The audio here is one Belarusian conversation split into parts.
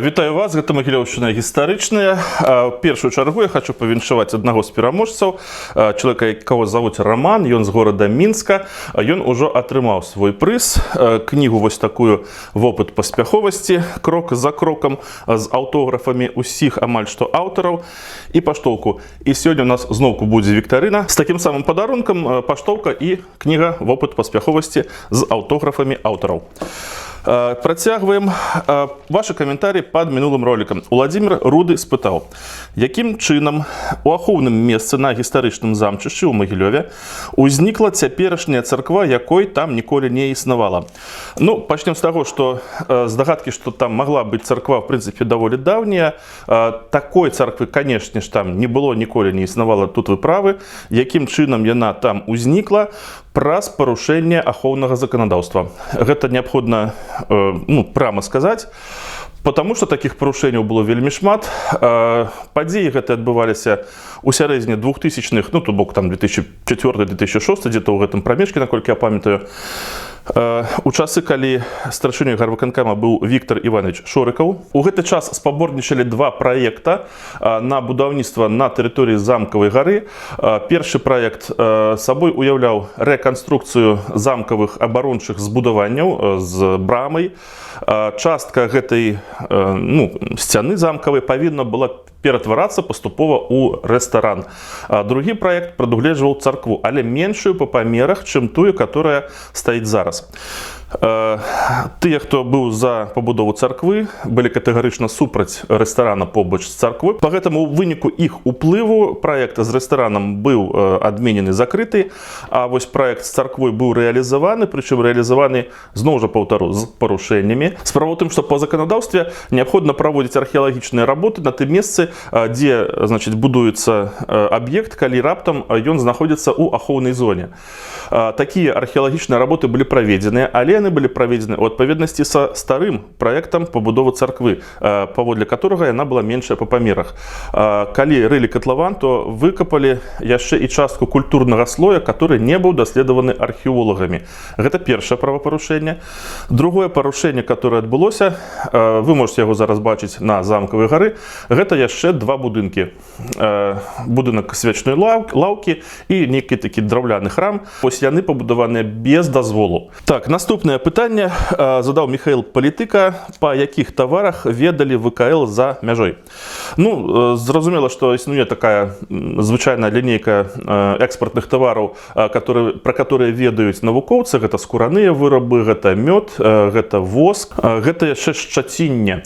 Вітаю вас, гэта «Магілёўшчына гістарычная». У першую чаргу я хочу павіншаваць аднаго з пераможцаў, чалавека, якога завуць Раман, ён з горада Мінска. Ён ужо атрымаў свой прыз, кнігу вось такую «Вопыт паспяховасці. Крок за крокам» з аўтографамі усіх амаль што аўтараў і паштоўку. І сёння у нас зноўку будзе віктарына з такім самым падарункам, паштоўка і кніга «Вопыт паспяховасці» з аўтографамі аўтараў. Працягваем вашы каментары пад мінулым ролікам. Уладзімір Руды спытаў: якім чынам у ахоўным месцы на гістарычным замчышчы ў Магілёве узнікла цяперашняя царква, якой там ніколі не існавала? Ну, пачнем з таго, што здагадкі, што там магла быць царква, в прынцыпе, даволі даўнія. Такой царквы, канешне ж, там не было, ніколі не існавала, тут вы правы. Якім чынам яна там узнікла? Праз парушэнне ахоўнага заканадаўства. Гэта неабходна ну, прама сказаць, потому что такіх парушэнняў было вельмі шмат. Падзеі гэты адбываліся ў сярэдзіне 2000-х, ну, то бок там 2004-2006, где-то ў гэтым прамежкі, наколькі я памятаю. У часы, калі старшынёй гарвыканкама быў Віктор Іванович Шорыкаў. У гэты час спаборнічалі два праекта на будаўніцтва на тэрыторыі замкавай гары. Першы праект сабой уяўляў рэканструкцыю замкавых абарончых збудаванняў з брамай. Частка гэтай ну, сцяны замкавай павінна была ператварацца паступова ў рэстаран. Другі праект прадугледжваў царкву, але меншую па памерах, чым тую, которая стаіць зараз. Тыя, хто быў за пабудову царквы, былі катэгарычна супраць рэстарана побач з царквой. Па гэтаму выніку іх уплыву праект з рэстаранам быў адменены, закрыты, а вось праект з царквой быў рэалізаваны, прычым рэалізаваны, зноў жа паўтару, з парушэннямі. Справа ў тым, што па заканадаўстве неабходна праводзіць археалагічныя работы на тым месцы, дзе, значит, будуецца аб'ект, калі раптам ён знаходзіцца ў ахоўнай зоне. Такія археалагічныя работы былі праведзеныя, але яны былі праведзены ў адпаведнасці са старым праектам пабудовы царквы, паводле которого яна была меншая па памерах. Калі рылі катлаван, то выкапалі яшчэ і частку культурнага слоя, который не быў даследаваны археолагамі. Гэта першае правапарушэнне. Другое парушэнне, которое адбылося, вы можете яго зараз бачыць на замкавай гары, гэта яшчэ два будынкі. Будынак свячной лаўкі і нейкі такі драўляны храм. Вось яны пабудаваныя без дазволу. Так, наступнае пытанне задаў Михаил Палітыка: па якіх таварах ведалі ВКЛ за мяжой? Ну, зразумела, што існуе такая звычайная лінейка экспартных тавараў, пра которые ведаюць навукоўцы. Гэта скураныя вырабы, гэта мёд, гэта воск, гэта яшчэ шчацінне.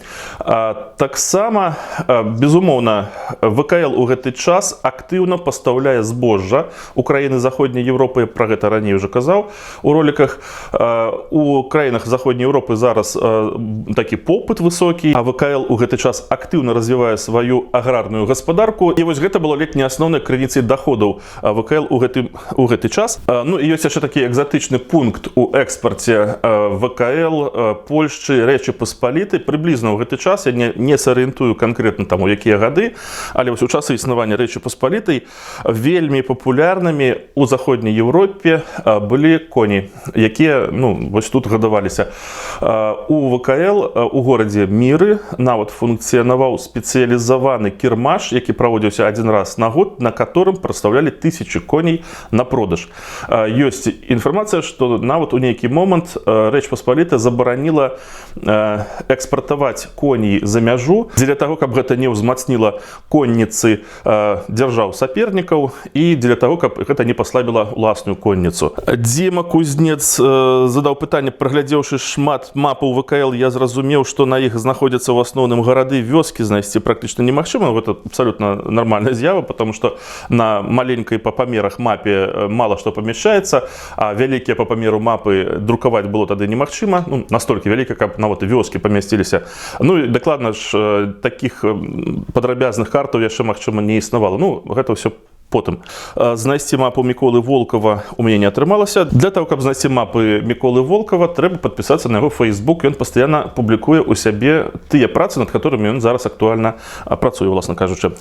Таксама, безумоўна, ВКЛ у гэты час актыўна пастаўляе збожжа у краіны Заходняй Еўропы, пра гэта раней уже казаў у роліках. У краінах Заходняй Еўропы зараз такі попыт высокі, а ВКЛ у гэты час актыўна развівае сваю аграрную гаспадарку, і вось гэта было ледзь не асноўнай крыніцай доходаў ВКЛ у гэты час. Ну і ёсць яшчэ такі экзатычны пункт у экспарце ВКЛ, Польшчы, Рэчы Паспалітай прыблізна ў гэты час, я не сарыентую канкрэтна там, у якія гады, але вось у часы існавання Рэчы Паспалітай вельмі папулярнымі у Заходняй Еўропе былі коні, якія, ну, вось тут гадаваліся. У ВКЛ у горадзе Міры нават функцыянаваў спецыялізаваны кірмаш, які праводзіўся адзін раз на год, на которым прадстаўлялі тысячи коней на продаж. Ёсць інфармацыя, што нават у нейкі момант Рэч Паспаліта забараніла экспартаваць коней за мяжу дзеля таго, каб гэта не ўзмацніла конніцы дзяржаў сапернікаў і дзеля таго, каб гэта не паслабіла уласную конніцу. Дзіма Кузнец задаў пытанне: праглядзеўшы шмат мапаў ВКЛ, я зразумеў, што на іх знаходзяцца ў асноўным гарады, вёскі знайсці практычна немагчыма. Гэта абсалютна нармальная з'ява, потому что на маленькай па памерах мапе мала што памяшчаецца, а вялікія па памеру мапы друкаваць было тады немагчыма, ну, настолькі вяліка, каб нават і вёскі памясціліся. Ну і дакладна ж такіх падрабязных картаў яшчэ, магчыма, не існавала. Ну, гэта ўсё потым. Знайсці мапу Міколы Волкова у мяне не атрымалася. Для того, каб знайсці мапы Міколы Волкова, трэба падпісацца на яго Facebook. Ён пастаянна публікуе ў сябе тыя працы, над которыми ён зараз актуальна працуе, уласна кажучы.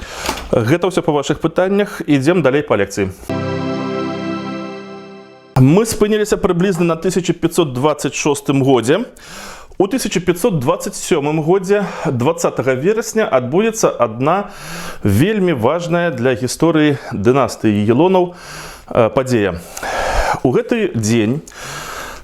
Гэта ўсё па вашых пытаннях. Ідзем далей па лекцыі. Мы спыніліся прыблізна на 1526 годзе. У 1527 годзе 20 верасня адбудзецца адна вельмі важная для гісторыі дынастыі Ягелонаў падзея. У гэты дзень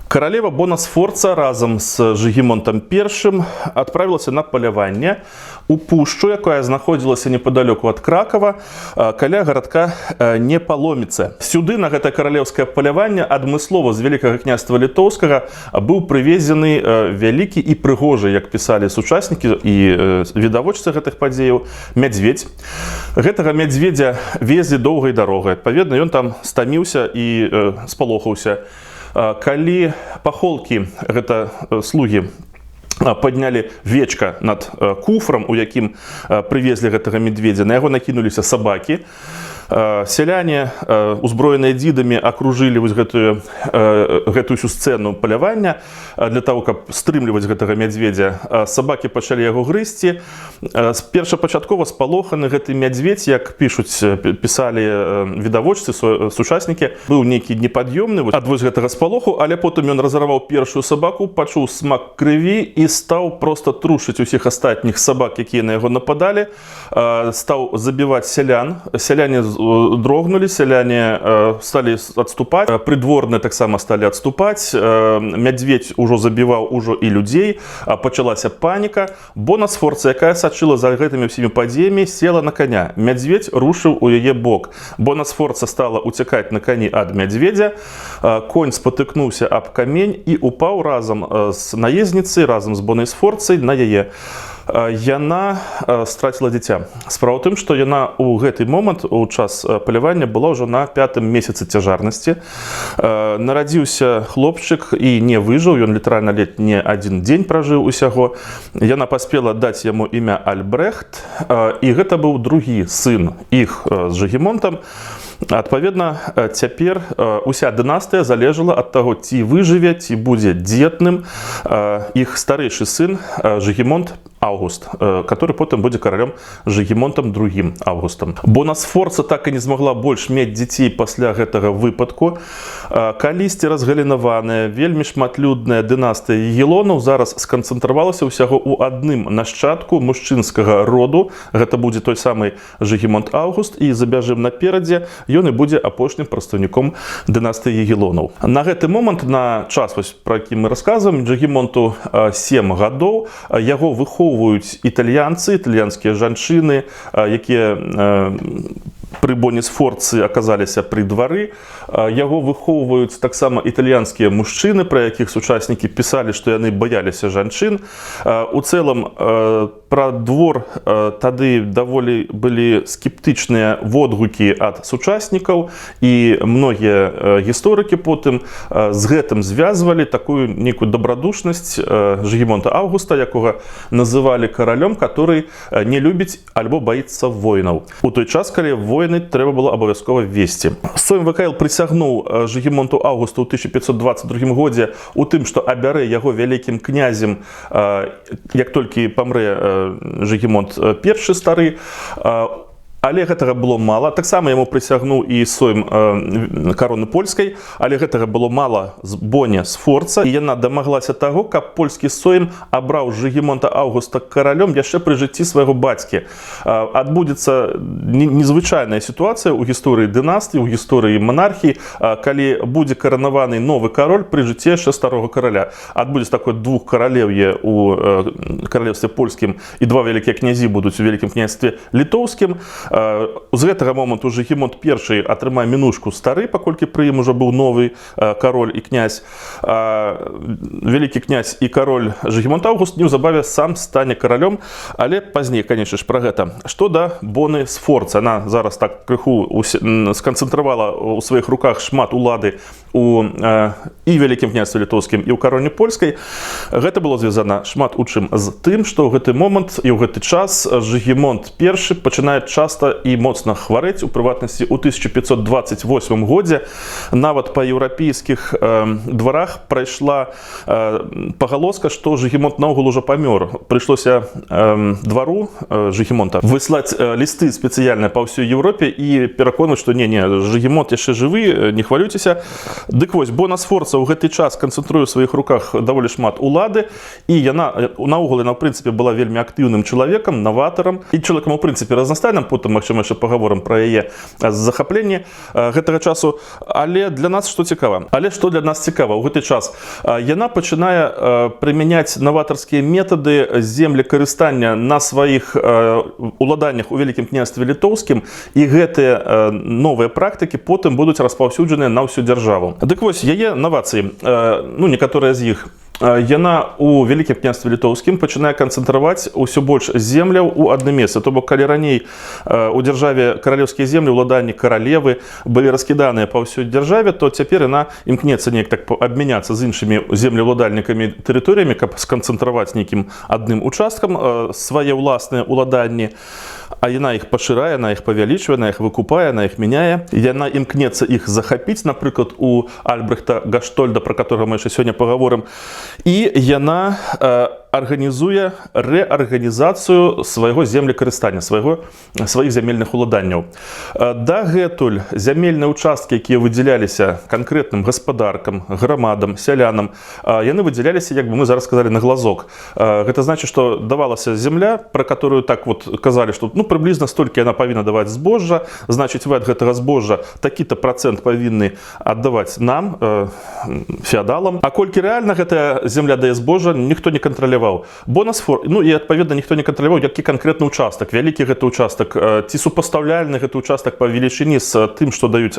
каралева Бона Сфорца разам з Жыгімонтам Першым адправілася на паляванне у пушчу, якая знаходзілася непадалёку ад Кракава, каля гарадка Непаломіцы. Сюды, на гэта каралеўскае паляванне, адмыслова з Вялікага Княства Літоўскага быў прывезены вялікі і прыгожы, як пісалі сучаснікі і відавочцы гэтых падзеяў, мядзведзь. Гэтага мядзведзя везлі доўгай дарогай. Адпаведна, ён там стаміўся і спалохаўся. Калі пахолкі, гэта слугі, паднялі вечка над куфрам, у якім прывезлі гэтага медведзя, на яго накінуліся сабакі. Сяляне, узброеныя дзідамі, акружылі вось гэтую всю сцэну палявання для того, каб стрымліваць гэтага мядзведзя. Сабакі пачалі яго грызці. Першапачаткова спалоханы гэты мядзведзь, як пішуць, пісалі відавочцы, сучаснікі, быў нейкі непад'ёмны ад вось гэтага спалоху, але потым ён разарваў першую сабаку, пачуў смак крыві і стаў просто трушыць усіх астатніх сабак, якія на яго нападалі, стаў забіваць сялян. Сяляне дрогнулі, сяляне сталі адступаць, прыдворныя таксама сталі адступаць. Мядзведзь ужо забіваў ужо і людзей, пачалася паніка. Бона Сфорца, якая сачыла за гэтымі ўсімі падзеямі, села на каня. Мядзведзь рушыў у яе бок. Бона Сфорца стала уцякаць на кані ад мядзведзя. Конь спатыкнуўся аб камень і упаў разам з наезніцай, разам з Бонай Сфорцай на яе. Яна страціла дзіця. Справа ў тым, што яна ў гэты момант, у час палявання, была ўжо на пятым месяцы цяжарнасці. Нарадзіўся хлопчык і не выжыў, ён літаральна ледзь не адзін дзень пражыў усяго. Яна паспела даць яму імя Альбрехт, і гэта быў другі сын іх з Жыгімонтам. Адпаведна, цяпер уся дынастыя залежала ад таго, ці выжыве, ці будзе дзетным іх старэйшы сын Жыгімонт Август, который потым будзе каралём Жыгімонтам Другім Августам. Бона Сфорца так і не змагла больш мець дзяцей пасля гэтага выпадку. Калісьці разгалінаваная, вельмі шматлюдная дынастыя Ягелонаў зараз сканцэнтравалася ўсяго ў адным нашчадку мужчынскага роду. Гэта будзе той самы Жыгімонт Август, і забяжым наперадзе, ён і будзе апошнім прадстаўніком дынастыі Ягелонаў. На гэты момант, на час вось, пра які мы расказваем, Жыгімонту 7 гадоў, яго выхоўваюць італьянцы, італьянскія жанчыны, якія пры Боне Сфорцы аказаліся пры двары. Яго выхоўваюць таксама італьянскія мужчыны, пра якіх сучаснікі пісалі, што яны баяліся жанчын. У цэлым пра двор тады даволі былі скептычныя водгукі ад сучаснікаў, і многія гісторыкі потым з гэтым звязвалі такую нейкую дабрадушнасць Жыгімонта Августа, якога называлі каралём, который не любіць альбо баіцца войнаў. У той час, калі войны трэба было абавязкова весці. Сойм ВКЛ прысягнуў Жыгімонту Августу ў 1522 годзе у тым, што абярэ яго вялікім князем, як толькі памрэ Жыгімонт Першы стары. Але гэтага было мала. Таксама яму прысягнуў і сойм кароны польскай, але гэтага было мала з Боне Сфорца, і яна дамаглася таго, каб польскі сойм абраў Жыгімонта Августа каралём яшчэ пры жыцці свайго бацькі. Адбудзецца незвычайная сітуацыя ў гісторыі дынастыі, у гісторыі манархіі, калі будзе каранаваны новы кароль пры жыцці яшчэ старога караля. Адбудзецца такое двухкаралеўе у Каралевстве Польскім, і два вялікія князі будуць у Вялікім Княстве Літоўскім. З гэтага моманту Жыгімонт Першы атрымае мінушку стары, паколькі пры ім ужо быў новы кароль і князь. Вялікі князь і кароль Жыгімонт Август неўзабаве сам стане каралём, але пазней, конечно ж, пра гэта. Што да Боны Сфорцы, она зараз так крыху сканцэнтравала ў сваіх руках шмат улады у і Вялікім Княстве Літоўскім, і ў кароне польскай. Гэта было звязана шмат у чым з тым, што ў гэты момант і ў гэты час Жыгімонт Першы пачынае часта часта і моцна хварэць. У прыватнасці, у 1528 годзе нават па еўрапейскіх дварах прайшла пагалоска, што Жыгімонт наогул ужо памёр. Прыйшлося двару Жыгімонта выслаць лісты спецыяльна па ўсёй Еўропе і пераконваць, што не, Жыгімонт яшчэ жывы, не хвалюйцеся. Дык вось, Бона Сфорца ў гэты час канцэнтруе ў сваіх руках даволі шмат улады, і яна наогул, яна ў прынцыпе была вельмі актыўным чалавекам, наватарам і чалавекам у прынцыпе разнастайным. Потым, магчыма, яшчэ пагаворым пра яе захапленне гэтага часу. Але для нас што цікава? Але што для нас цікава ў гэты час? Яна пачынае прымяняць наватарскія метады землекарыстання на сваіх уладаннях у Вялікім Княстве Літоўскім, і гэтыя новыя практыкі потым будуць распаўсюджаныя на ўсю дзяржаву. Дык вось, яе навацыі, ну, некаторыя з іх: яна у Вялікім Княстве Літоўскім пачынае канцэнтраваць усё больш земляў у адным месцы. То бок, калі раней у дзяржаве каралеўскія землі, ўладанні каралевы былі раскіданыя па ўсёй дзяржаве, то цяпер яна імкнецца неяк так абмяняцца з іншымі землеўладальнікамі тэрыторыямі, каб сканцэнтраваць нейкім адным участкам свае ўласныя ўладанні. А яна іх пашырае, яна іх павялічвае, яна іх выкупае, яна іх мяняе. Яна імкнецца іх захапіць, напрыклад, у Альбрехта Гаштольда, пра которого мы яшчэ сёння пагаворым. І яна арганізуе рэарганізацыю свайго землекарыстання, сваіх зямельных уладанняў. Дагэтуль зямельныя ўчасткі, якія выдзяляліся канкрэтным гаспадаркам, грамадам, сялянам, яны выдзяляліся, як бы мы зараз сказалі, на глазок. Гэта значыць, што давалася земля, пра которую так вот казалі, што, ну, прыблізна столькі яна павінна даваць збожжа, значыць, вы ад гэтага збожжа такі-то працэнт павінны аддаваць нам, феадалам. А колькі рэальна гэтая земля дае збожжа, ніхто не кантраляваў. Ну і, адпаведна, ніхто не кантраляваў, які канкрэтны участак, вялікі гэты участак, ці супастаўляльны гэты участак па велічыні з тым, што даюць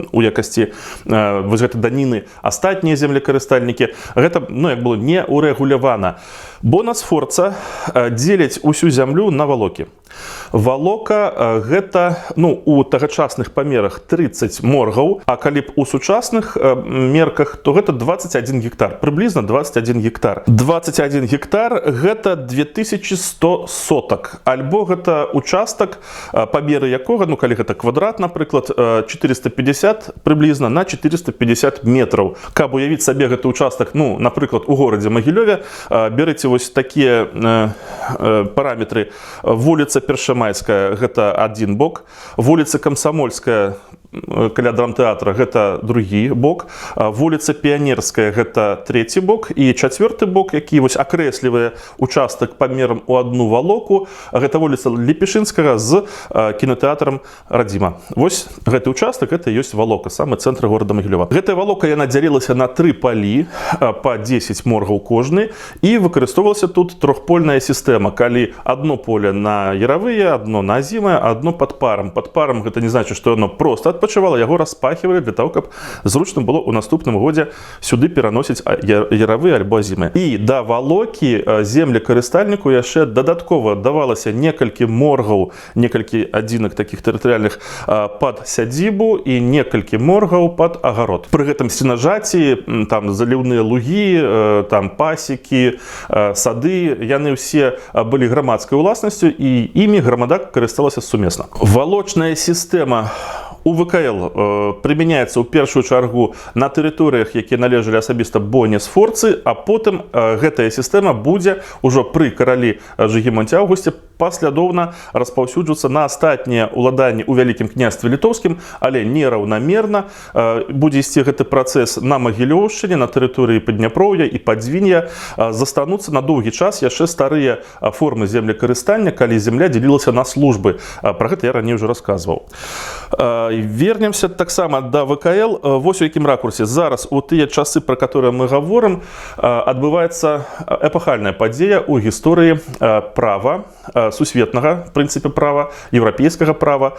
у якасці вось гэтай даніны астатнія землекарыстальнікі. Гэта, ну, як было не урэгулявана. Бона Сфорца дзеляць усю зямлю на валокі. Валока гэта, ну, у тагачасных памерах 30 моргаў, а калі б у сучасных мерках, то гэта 21 гектар, прыблізна 21 гектар. 21 гектар — гэта 2100 сотак, альбо гэта участак, памеры якога, ну, калі гэта квадрат, напрыклад, 450 прыблізна на 450 метраў. Каб уявіць сабе гэты участак, ну, напрыклад, у горадзе Магілёве, берыце вось такія параметры: вуліца Першамайская — гэта адзін бок, вуліца Камсамольская каля драмтэатра — гэта другі бок, вуліца Піянерская — гэта трэці бок, і чацвёрты бок, які вось акрэслівае участак памерам у одну валоку, гэта вуліца Лепешынскага з кінотэатрам «Радзіма». Вось гэты участак — это ёсць валока, самы цэнтр горада Магілёва. Гэтая валока, яна дзялілася на тры палі па 10 моргаў кожны, і выкарыстоўвалася тут трохпольная сістэма, калі одно поле на яравыя, одно на азімае, одно пад парам. Пад парам — гэта не значыць, што яно просто адпачывала, яго распахівалі для того, каб зручна было ў наступным годзе сюды пераносіць яравы альбо азімы. І да валокі землекарыстальніку яшчэ дадаткова давалася некалькі моргаў, некалькі адзінак такіх тэрытарыяльных пад сядзібу і некалькі моргаў пад агарод. Пры гэтым сенажаці, там заліўныя лугі, там пасекі, сады, яны ўсе былі грамадскай уласнасцю, і імі грамада карысталася сумесна. Валочная сістэма у ВКЛ прымяняецца ў першую чаргу на тэрыторыях, якія належалі асабіста Боне Сфорцы, а потым гэтая сістэма будзе ўжо пры каралі Жыгімонце Аўгусце паслядоўна распаўсюджвацца на астатнія ўладанні ў Вялікім Княстве Літоўскім, але нераўнамерна будзе ісці гэты працэс. На Магілёўшчыне, на тэрыторыі Падняпроўя і Падзвіння застануцца на доўгі час яшчэ старыя формы землекарыстання, калі земля дзелілася на службы. Пра гэта я раней ўжо расказваў. Вернемся таксама да ВКЛ. Вось у якім ракурсе. Зараз, у тыя часы, пра которые мы гаворым, адбываецца эпахальная падзея ў гісторыі права сусветнага, в прынцыпе, права, еўрапейскага права.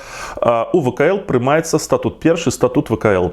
У ВКЛ прымаецца статут, першы статут ВКЛ,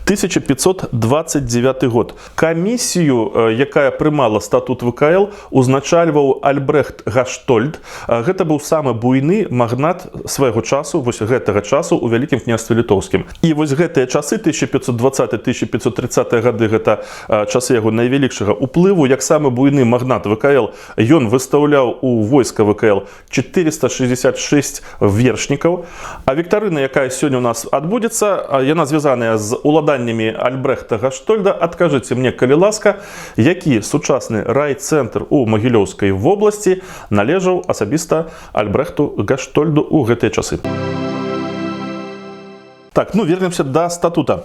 1529 год. Камісію, якая прымала статут ВКЛ, узначальваў Альбрехт Гаштольд. Гэта быў самы буйны магнат свайго часу, вось гэтага часу у Вялікім Княстве. Княстве Літоўскім. І вось гэтыя часы, 1520-1530 гады, гэта часы яго найвялікшага уплыву. Як самы буйны магнат ВКЛ, ён выстаўляў у войска ВКЛ 466 вершнікаў. А віктарына, якая сёння у нас адбудзецца, яна звязаная з уладаннямі Альбрэхта Гаштольда. Адкажыце мне, калі ласка, які сучасны райцэнтр у Магілёўскай вобласці належаў асабіста Альбрэхту Гаштольду ў гэтыя часы? Так, ну, вернемся да статута.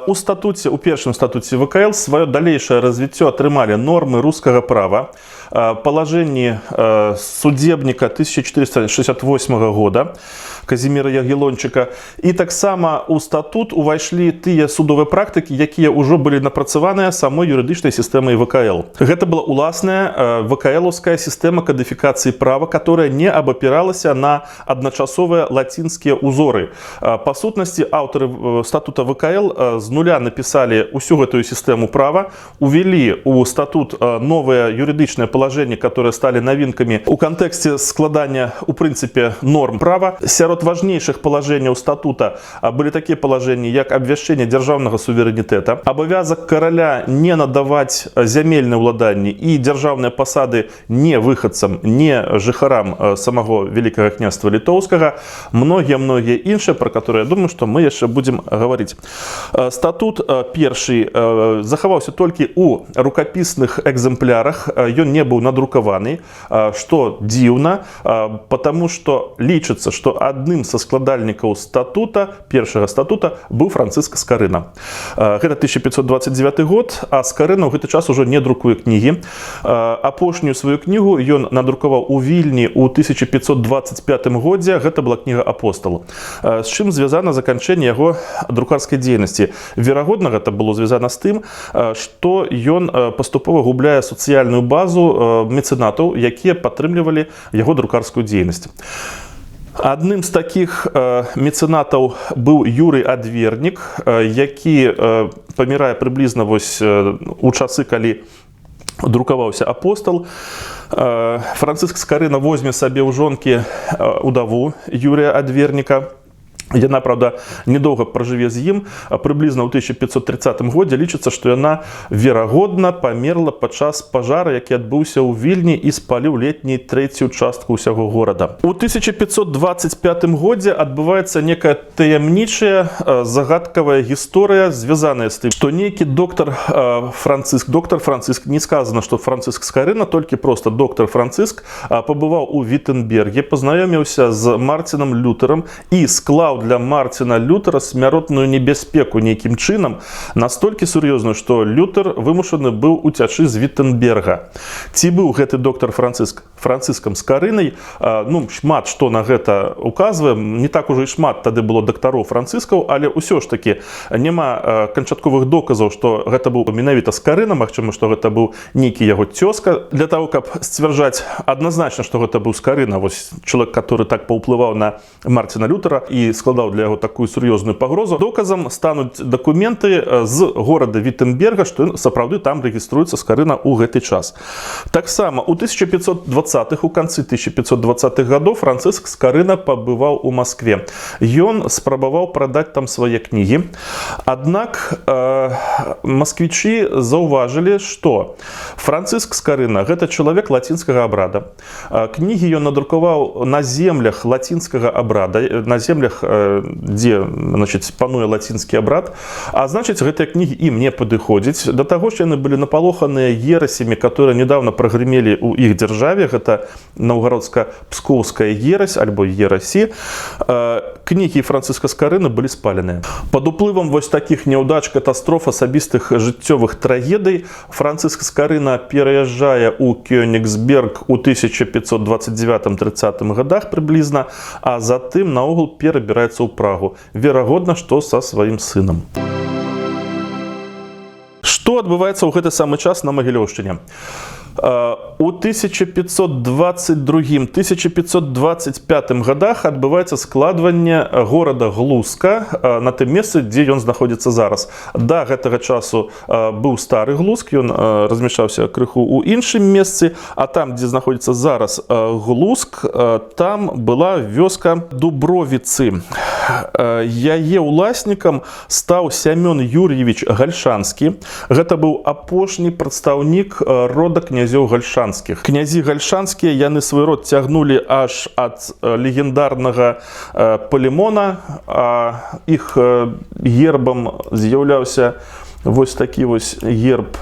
У статуце, у першым статуце ВКЛ сваё далейшае развіццё атрымалі нормы рускага права, палажэнні судзебніка 1468 года Казіміра Ягелончыка, і таксама у статут увайшлі тыя судовыя практыкі, якія ўжо былі напрацаваныя самой юрыдычнай сістэмай ВКЛ. Гэта была уласная ВКЛаўская сістэма кадыфікацыі права, которая не абапіралася на адначасовыя лацінскія ўзоры. Па сутнасці, аўтары статута ВКЛ з нуля напісалі ўсю гэтую сістэму права, увялі у статут новыя юрыдычныя палажэнні, которые сталі навінкамі у кантэксце складання у прынцыпе норм права. Сярод важнейшых палажэнняў статута былі такія палажэнні, як абвяшчэнне дзяржаўнага суверэнітэта, абавязак караля не надаваць зямельныя ўладанні і дзяржаўныя пасады не выхадцам, не жыхарам самого Вялікага Княства Літоўскага, многія іншыя, про которые, я думаю, что мы яшчэ будзем гаварыць. Статут першы захаваўся толькі у рукапісных экземплярах, ён не быў надрукаваны, што дзіўна, потому что лічыцца, што адным са складальнікаў статута, першага статута, быў Францыск Скарына. Гэта 1529 год, а Скарына ў гэты час ужо не друкуе кнігі. Апошнюю сваю кнігу ён надрукаваў у Вільні ў 1525 годзе, гэта была кніга «Апостол». З чым звязана заканчэнне яго друкарскай дзейнасці? Верагодна, гэта было звязана з тым, што ён паступова губляе сацыяльную базу мецэнатаў, якія падтрымлівалі яго друкарскую дзейнасць. Адным з такіх мецэнатаў быў Юрый Адвернік, які памірае прыблізна вось у часы, калі друкаваўся «Апостол». Францыск Скарына возьме сабе ў жонкі удаву Юрыя Адверніка. Яна, правда, недоўга пражыве з ім, прыблізна ў 1530 годзе лічыцца, што яна, верагодна, памерла падчас пажара, які адбыўся ў Вільні і спаліў летні трэцюю частку ўсяго горада. У 1525 годзе адбываецца некая таямнічая, загадкавая гісторыя, звязаная з тым, што нейкі доктар Францыск, доктар Францыск, не сказана, што Францыск Скарына, толькі просто доктар Францыск, пабываў у Віттэнберге, пазнаёміўся з Марцінам Лютерам і склаў для Марціна Лютера смяротную небяспеку нейкім чынам, настолькі сур'ёзную, што Лютер вымушаны быў уцячы з Віттэнберга. Ці быў гэты доктар Францыск Францыскам Скарынай? Ну, шмат што на гэта указвае. Не так ужо і шмат тады было дактароў Францыскаў, але ўсё ж такі няма канчатковых доказаў, што гэта быў менавіта Скарына. Магчыма, што гэта быў нейкі яго цёзка. Для того, каб сцвярджаць адназначна, што гэта быў Скарына, вось чалавек, который так паўплываў на Марціна Лютера і складаў для яго такую сур'ёзную пагрозу, доказам стануць дакументы з горада Віттэнберга, што ён сапраўды там рэгіструецца, Скарына, ў гэты час. Таксама у 1520-х, у канцы 1520-х гадоў Францыск Скарына пабываў у Маскве. Ён спрабаваў прадаць там свае кнігі. Аднак масквічы заўважылі, што Францыск Скарына — гэта чалавек лацінскага абрада. Кнігі ён надрукаваў на землях лацінскага абрада, на землях, дзе, значит, пануе лацінскі абрад, а значыць, гэтыя кнігі ім не падыходзяць. Да таго ж яны былі напалоханыя ерасямі, которые недавно прагрымелі ў іх дзяржаве, гэта наўгародска-пскоўская ерась альбо ерасі. Кнігі Францыска Скарыны былі спаленыя. Пад уплывам вось такіх няўдач, катастроф, асабістых жыццёвых трагедый Францыск Скарына пераязджае ў Кёнігсберг у 1529-30 годах прыблізна, а затым наогул перабіраецца ў Прагу. Верагодна, што са сваім сынам. Што адбываецца ў гэты самы час на Магілёўшчыне? У 1522-1525 годах адбываецца складванне горада Глуска на тым месцы, дзе ён знаходзіцца зараз. Да гэтага часу быў стары Глуск, ён размяшчаўся крыху ў іншым месцы, а там, дзе знаходзіцца зараз Глуск, там была вёска Дубровіцы. Яе ўласнікам стаў Сямён Юр'евіч Гальшанскі. Гэта быў апошні прадстаўнік рода князёў Гальшанскіх. Князі Гальшанскія, яны свой род цягнулі аж ад легендарнага Палемона, а іх гербам з'яўляўся вось такі вось герб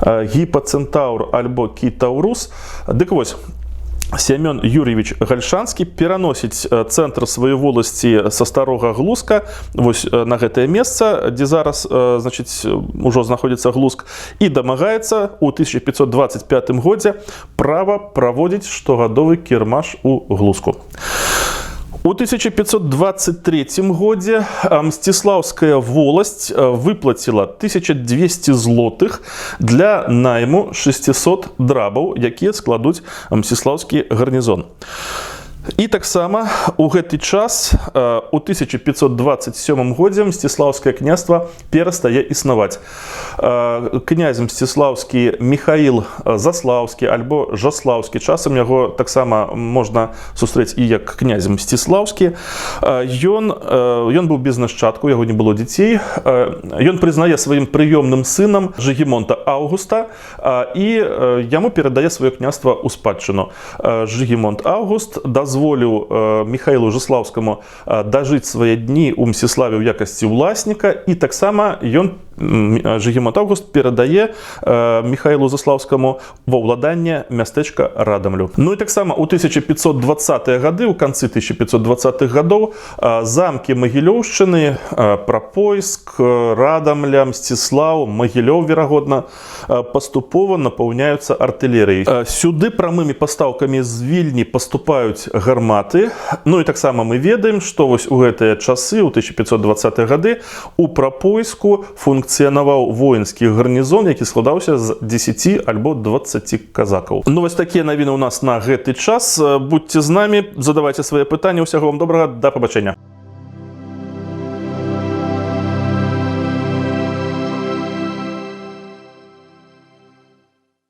гіпацэнтаўр альбо кітаўрус. Дык вось, Сямён Юр'евіч Гальшанскі пераносіць цэнтр сваёй воласці са старога Глуска вось на гэтае месца, дзе зараз, значыць, ужо знаходзіцца Глуск, і дамагаецца ў 1525 годзе права праводзіць штогадовы кірмаш у Глуску. У 1523 годзе Мсціслаўская воласць выплаціла 1200 злотых для найму 600 драбаў, якія складуць мсціслаўскі гарнізон. І таксама у гэты час, у 1527 годзе, Мсціслаўскае княства перастае існаваць. Князь Мсціслаўскі Міхаіл Заслаўскі альбо Жаслаўскі, часам яго таксама можна сустрэць і як князь Мсціслаўскі. Ён быў без нашчадку, яго не было дзяцей. Ён прызнае сваім прыёмным сынам Жыгімонта Аўгуста і яму перадае сваё княства ў спадчыну. Жыгімонт Аўгуст дазволіў Міхаілу Жаслаўскаму дажыць свае дні ў Мсціславе ў якасці ўласніка, і таксама ён, Жыгімонт Аўгуст, перадае Міхаілу Заслаўскаму ва ўладанне мястэчка Радамлю. Ну і таксама ў 1520 гады, у канцы 1520-х гадоў, замкі Магілёўшчыны, Прапойск, Радамля, Мсціслаў, Магілёў, верагодна, паступова напаўняюцца артылерыяй. Сюды прамымі пастаўкамі з Вільні паступаюць гарматы. Ну і таксама мы ведаем, што вось у гэтыя часы, у 1520 гады, у Прапойску функцыянаваў воінскі гарнізон, які складаўся з 10 альбо 20 казакаў. Ну вось такія навіны ў нас на гэты час. Будьце з намі, задавайце свае пытанні. Усяго вам добрага, да пабачэння.